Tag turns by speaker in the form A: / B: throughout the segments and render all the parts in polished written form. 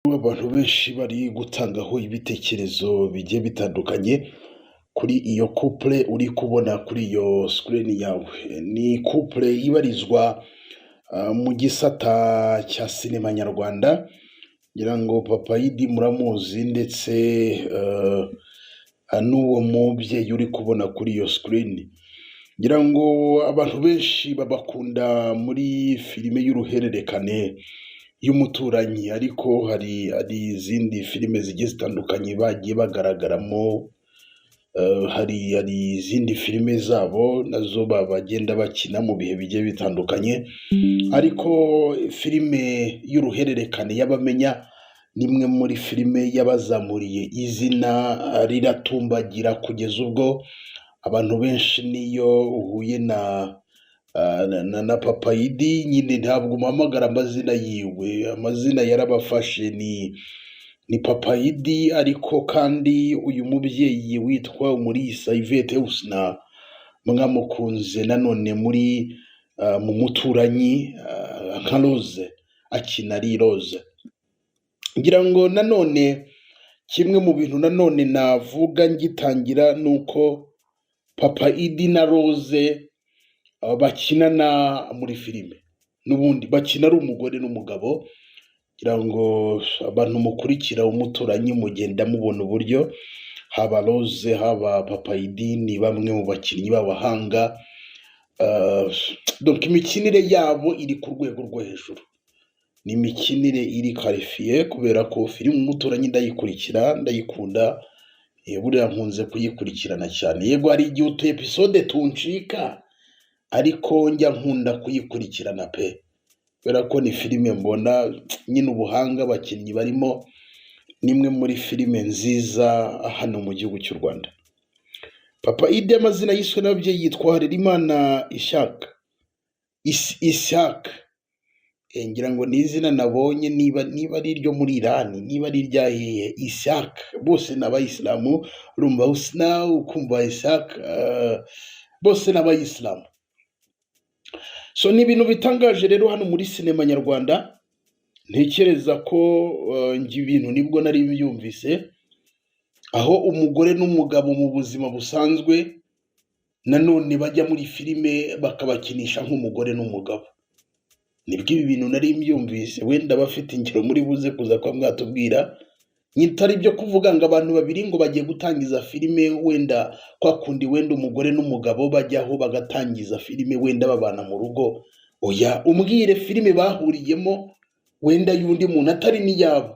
A: Abantu benshi bari gutangaho ibitekerezo bigiye bitandukanye kuri iyo couple uri kubona kuri iyo screen yawe. Ni couple ibarizwa mu gisata cya sinema nyarwanda, ngira ngo Papa Idi muramuzi, ndetse n'uwo mubyeyi uri kubona kuri iyo screen. Ngira ngo abantu benshi babakunda muri filime y'uruhererekane y'Umuturanyi, ariko hari izindi filime zigiye zitandukanye bagiye bagaragaramo, hari izindi filime zabo nazo bagenda bakina mu bihe bigiye bitandukanye, ariko filime y'uruhererekane y'Abamenya ni imwe muri filime yabazamuriye izina riratumbagira, kugeza ubwo abantu benshi niyo uhuye na Papa Idi nyine ntabwo umuhamagara amazina yiwe, amazina yarabafashe, ni Papa Idi. Ariko kandi uyu mubyeyi witwa Umulisa Yvette Husna mwamukunze nanone muri mu Muturanyi nka Rose, akina ari Rose. Ngira ngo nanone kimwe mu bintu nanone navuga ngitangira ni uko Papa Idi na Rose bakinana muri filime, n'ubundi bakina ari umugore n'umugabo. Ngira ngo abantu mukurikira Umuturanyi mugenda mubona uburyo haba Rose, haba Papa Idi, ni bamwe mu bakinnyi b'abahanga. Donc imikinire yabo iri ku rwego rwo hejuru, ni imikinire iri qualifié, kubera ko filime Umuturanyi ndayikurikira, ndayikunda, buriya nkunze kuyikurikirana cyane. Yego, hari igihe utu episode tuncika, ariko njya nkunda kuyikurikirana pe, kubera ko ni filime mbona nyine ubuhanga abakinnyi barimo. Ni imwe muri filime nziza hano mu gihugu cy'u Rwanda. Papa Idi, amazina yiswe n'ababyeyi, yitwa Harerimana Ishaka, Ishaka. Ngira ngo ni izina nabonye, niba ari iryo muri Irani, niba ari irya hehe. Ishaka, bose ni abayisilamu. Urumva Husna, ukumva Ishaka, bose ni abayisilamu. So ni ibintu bitangaje rero hano muri sinema nyarwanda. Ntekereza ko njye ibintu nibwo nari mbyumvise, aho umugore n'umugabo mu buzima busanzwe nanone bajya muri filime bakabakinisha nk'umugore n'umugabo. Nibwo ibi bintu nari mbyumvise. Wenda bafite ingero muri buze kuza kuba mwatubwira, nyitari ibyo kuvuga ngo abantu babiri ngo bagiye gutangiza filime, wenda kwa kundi wenda umugore n'umugabo bajyaho bagatangiza filime, wenda babana mu rugo. Oya, umbwire filime bahuriyemo wenda y'undi muntu atari n'iyabo,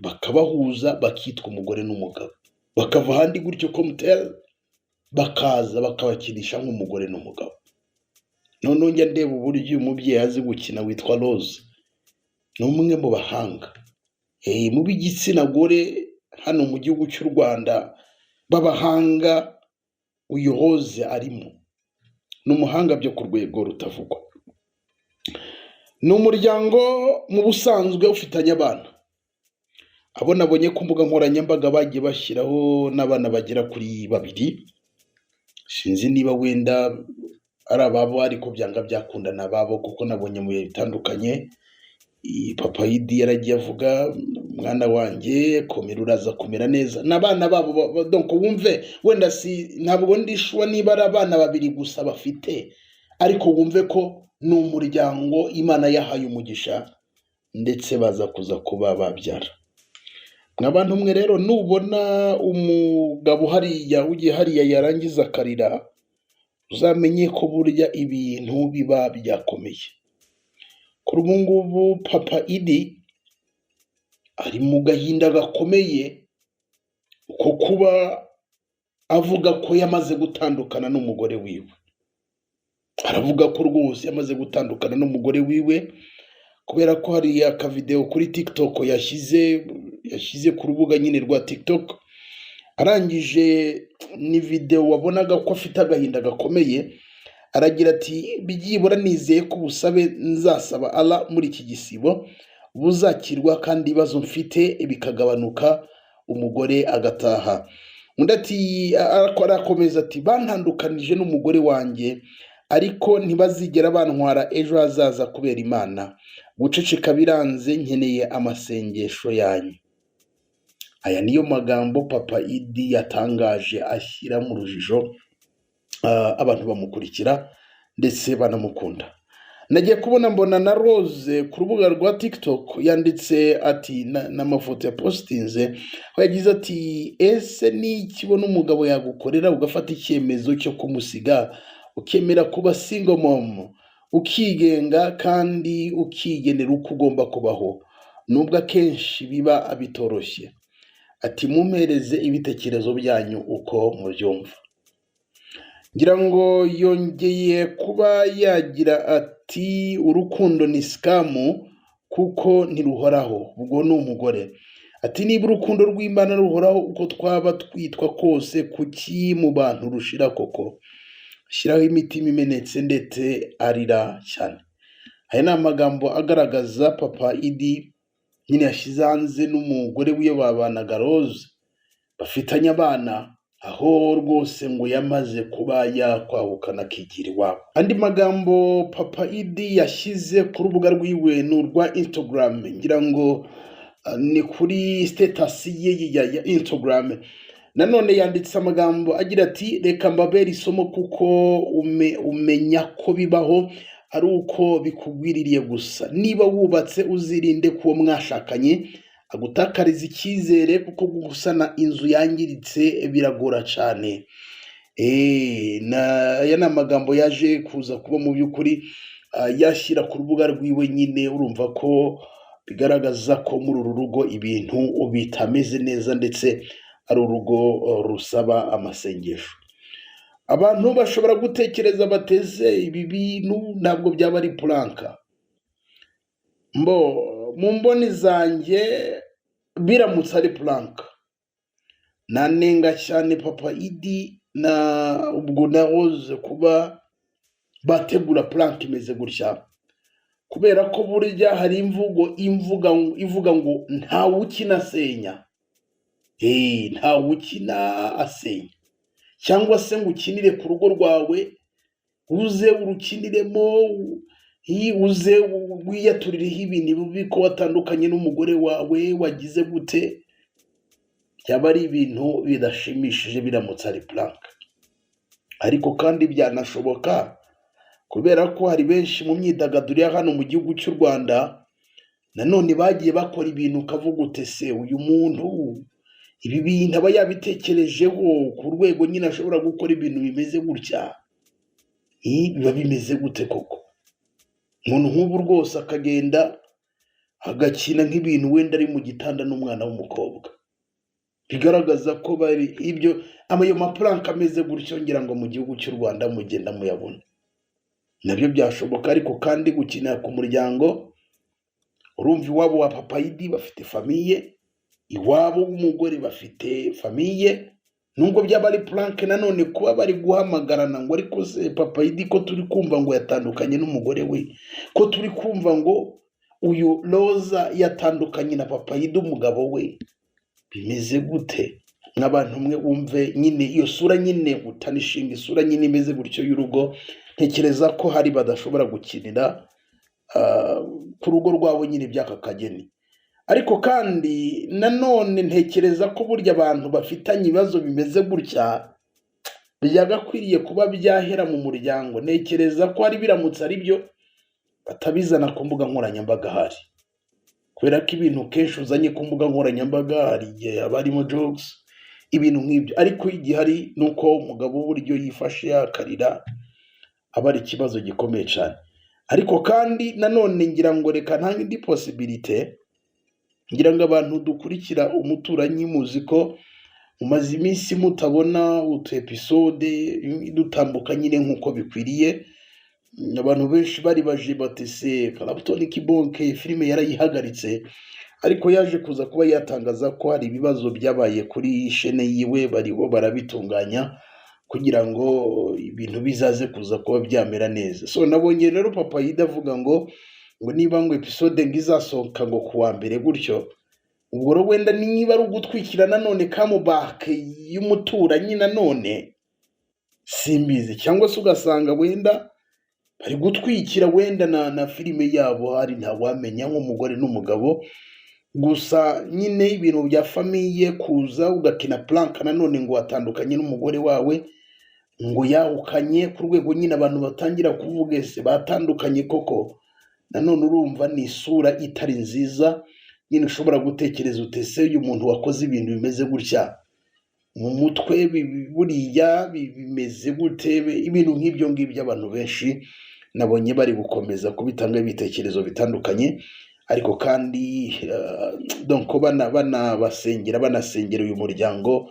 A: bakabahuza bakitwa umugore n'umugabo, bakava ahandi gutyo komuteri, bakaza bakabakinisha nk'umugore n'umugabo. Noneho njya ndeba uburyo uyu mubyeyi azi gukina witwa Rose, ni umwe mu bahanga mu b'igitsina gore hano mu gihugu cy'u Rwanda b'abahanga. Uyu Rose arimo, ni umuhanga byo ku rwego rutavugwa. Ni umuryango mu busanzwe ufitanye abana, abo nabonye ku mbuga nkoranyambaga bagiye bashyiraho n'abana bagera kuri babiri. Sinzi niba wenda ari ababo, ariko byanga byakunda ni ababo, kuko nabonye mu bihe bitandukanye Papa Idi yaragiye avuga: "Mwana wanjye, komera, uraza kumera neza." N'abana babo donc wumve wenda si ntabwo ndi sure niba ari abana babiri gusa bafite, ariko wumve ko ni umuryango Imana yahaye umugisha, ndetse baza kuza kuba babyara. Mwa bantu mwe rero, nubona umugabo hariya ugiye hariya yarangiza akarira, uzamenye ko burya ibintu biba byakomeye. Kuri ubu ngubu Papa Idi ari mu gahinda gakomeye ko kuba avuga ko yamaze gutandukana n'umugore wiwe. Aravuga ko rwose yamaze gutandukana n'umugore wiwe, kubera ko hari akavidewo kuri TikTok yashyize ku rubuga nyine rwa TikTok. Arangije, ni videwo wabonaga ko afite agahinda gakomeye. Aragira ati: "Byibura nizeye ko ubusabe nzasaba Allah muri iki gisibo buzakirwa, kandi ibibazo mfite bikagabanuka, umugore agataha." Undi ati, arakomeza ati: "Bantandukanije n'umugore wanjye." Ariko ntibazigera bantwara ejo hazaza kubera Imana. Guceceka biranze, nkeneye amasengesho yanyu." Aya niyo magambo Papa Idi yatangaje ashyira mu rujijo abantu bamukurikira ndetse banamukunda. Nagiye kubona mbona na Rose ku rubuga rwa TikTok yanditse ati n'amafoto yapositinze, aho yagize ati: "Ese ni iki ubona umugabo yagukorera ugafata icyemezo cyo kumusiga, ukemera kuba single mom, ukigenga kandi ukigenera uko ugomba kubaho, nubwo akenshi biba bitoroshye?" Ati: "Mumpereze ibitekerezo byanyu uko mubyumva." Ngira ngo yongeye kuba yagira ati: "Urukundo ni scam kuko ntiruhoraho." Ubwo ni umugore. Ati: "Niba urukundo rw'Imana ruhoraho uko twaba twitwa kose, kuki mu bantu rushira koko?" Shyiraho imitima imenetse ndetse arira cyane. Aya ni amagambo agaragaza Papa Idi nyine yashyize hanze n'umugore wiwe babanaga Rose, bafitanye abana, aho rwose ngo yamaze kuba yakwahukana akigira iwabo. Andi magambo Papa Idi yashyize ku rubuga rwiwe ni urwa Instagram, ngira ngo ni kuri status ye ya Instagram. Nanone yanditse amagambo agira ati: "Reka mbabere isomo kuko umenya ko bibaho ari uko bikugwiririye gusa. Niba wubatse, uzirinde kuwo mwashakanye agutakariza icyizere, kuko gusana inzu yangiritse biragora cyane." Aya ni amagambo yaje kuza kuba mu by'ukuri yashyira ku rubuga rwiwe nyine. Urumva ko bigaragaza ko muri uru rugo ibintu bitameze neza, ndetse ari urugo rusaba amasengesho. Abantu bashobora gutekereza bateze ibi bintu ntabwo byaba ari prank. Mbo mu mboni zanjye, biramutse ari prank, nanenga cyane Papa Idi na ubwo na Rose kuba bategura prank imeze gutya, kubera ko burya hari imvugo ivuga ngo ntawe ukina asenya. Ntawe ukina asenya, cyangwa se ngo ukinire ku rugo rwawe, uze urukiniremo, uze wiyaturireho ibintu bibi ko watandukanye n'umugore wawe, wagize gute. Byaba ari ibintu bidashimishije biramutse ari prank. Ariko kandi byanashoboka, kubera ko hari benshi mu myidagaduro ya hano mu gihugu cy'u Rwanda nanone bagiye bakora ibintu ukavuga ute: "Se uyu muntu ibi bintu aba yabitekerejeho ku rwego nyine ashobora gukora ibintu bimeze gutya? Biba bimeze gute koko?" Umuntu nk'ubu rwose akagenda agakina nk'ibintu wenda ari mu gitanda n'umwana w'umukobwa, bigaragaza ko bari ibyo ayo maprank ameze gutyo. Ngira ngo mu gihugu cy'u Rwanda mugenda muyabona, nabyo byashoboka. Ariko kandi gukinira ku muryango, urumva iwabo wa Papa Idi bafite famille, iwabo w'umugore bafite famille. Nubwo byaba ari prank, nanone kuba bari guhamagarana ngo: "Ariko se Papa Idi ko turi kumva ngo yatandukanye n'umugore we, ko turi kumva ngo uyu Roza yatandukanye na Papa Idi umugabo we, bimeze gute?" Nk'abantu mwe wumve nyine iyo sura nyine utanishinga isura nyine imeze gutyo y'urugo, ntekereza ko hari badashobora gukinira ku rugo rwabo nyine by'aka kageni. Ariko kandi nanone ntekereza ko burya abantu bafitanye ibibazo bimeze gutya byagakwiriye kuba byahera mu muryango. Ntekereza ko hari biramutse ari byo, batabizana ku mbuga nkoranyambaga ahari, kubera ko ibintu kenshi uzanye ku mbuga nkoranyambaga hari igihe haba harimo jokes, ibintu nk'ibyo. Ariko igihari ni uko umugabo uburyo yifashe yakarira aba ari ikibazo gikomeye cyane. Ariko kandi nanone ngira ngo reka ntange indi possibilité. Ngira ngo abantu dukurikira Umuturanyi muzi ko mumaze iminsi mutabona utu episode dutambuka nyine nk'uko bikwiriye. Abantu benshi bari baje bati: "Se Clapton Kibonke filime yarayihagaritse?" Ariko yaje kuza kuba yatangaza ko hari ibibazo byabaye kuri chaîne yiwe, bariho barabitunganya kugira ngo ibintu bizaze kuza kuba byamera neza. So nabonye rero Papa Yida avuga ngo niba ngo episode ngo izasohoka ngo ku wa mbere gutyo. Ubwo rero wenda niba ari ugutwikira nanone comeback y'Umuturanyi nanone simbizi, cyangwa se ugasanga wenda Bari gutwikira wenda na filime yabo, hari ntawamenya, nk'umugore n'umugabo gusa nyine. Ibintu bya famille, kuza ugakina prank nanone ngo watandukanye n'umugore wawe, ngo yahukanye, ku rwego nyine abantu batangira kuvuga: "Ese batandukanye koko?" Nanone urumva ni isura itari nziza nyine. Ushobora gutekereza uti: "Ese uyu muntu wakoze ibintu bimeze gutya mu mutwe buriya bimeze gute?" Ibintu nk'ibyo ngibyo abantu benshi nabonye bari gukomeza kubitanga ibitekerezo bitandukanye, ariko kandi donc banabasengera, banasengera uyu muryango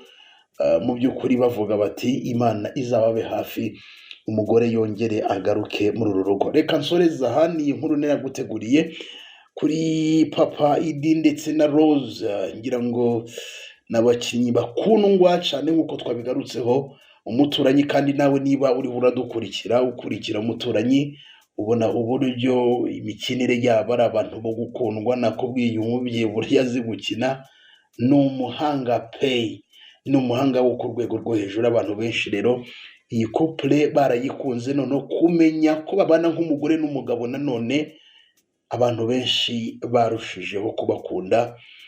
A: mu by'ukuri bavuga bati: "Imana izababe hafi, umugore yongere agaruke muri uru rugo." Reka nsoreze aha. Ni inkuru naraguteguriye kuri Papa Idi ndetse na Rose. Ngira ngo ni abakinnyi bakundwa cyane nk'uko twabigarutseho, Umuturanyi. Kandi nawe niba uriho uradukurikira, ukurikira Umuturanyi, ubona uburyo imikinire yabo ari abantu bo gukundwa. Nakubwiye, umubyeyi uburyo azi gukina, ni umuhanga pe, ni umuhanga wo ku rwego rwo hejuru. Abantu benshi rero iyi couple barayikunze. Noneho kumenya ko babana nk'umugore n'umugabo, nanone abantu benshi barushijeho kubakunda.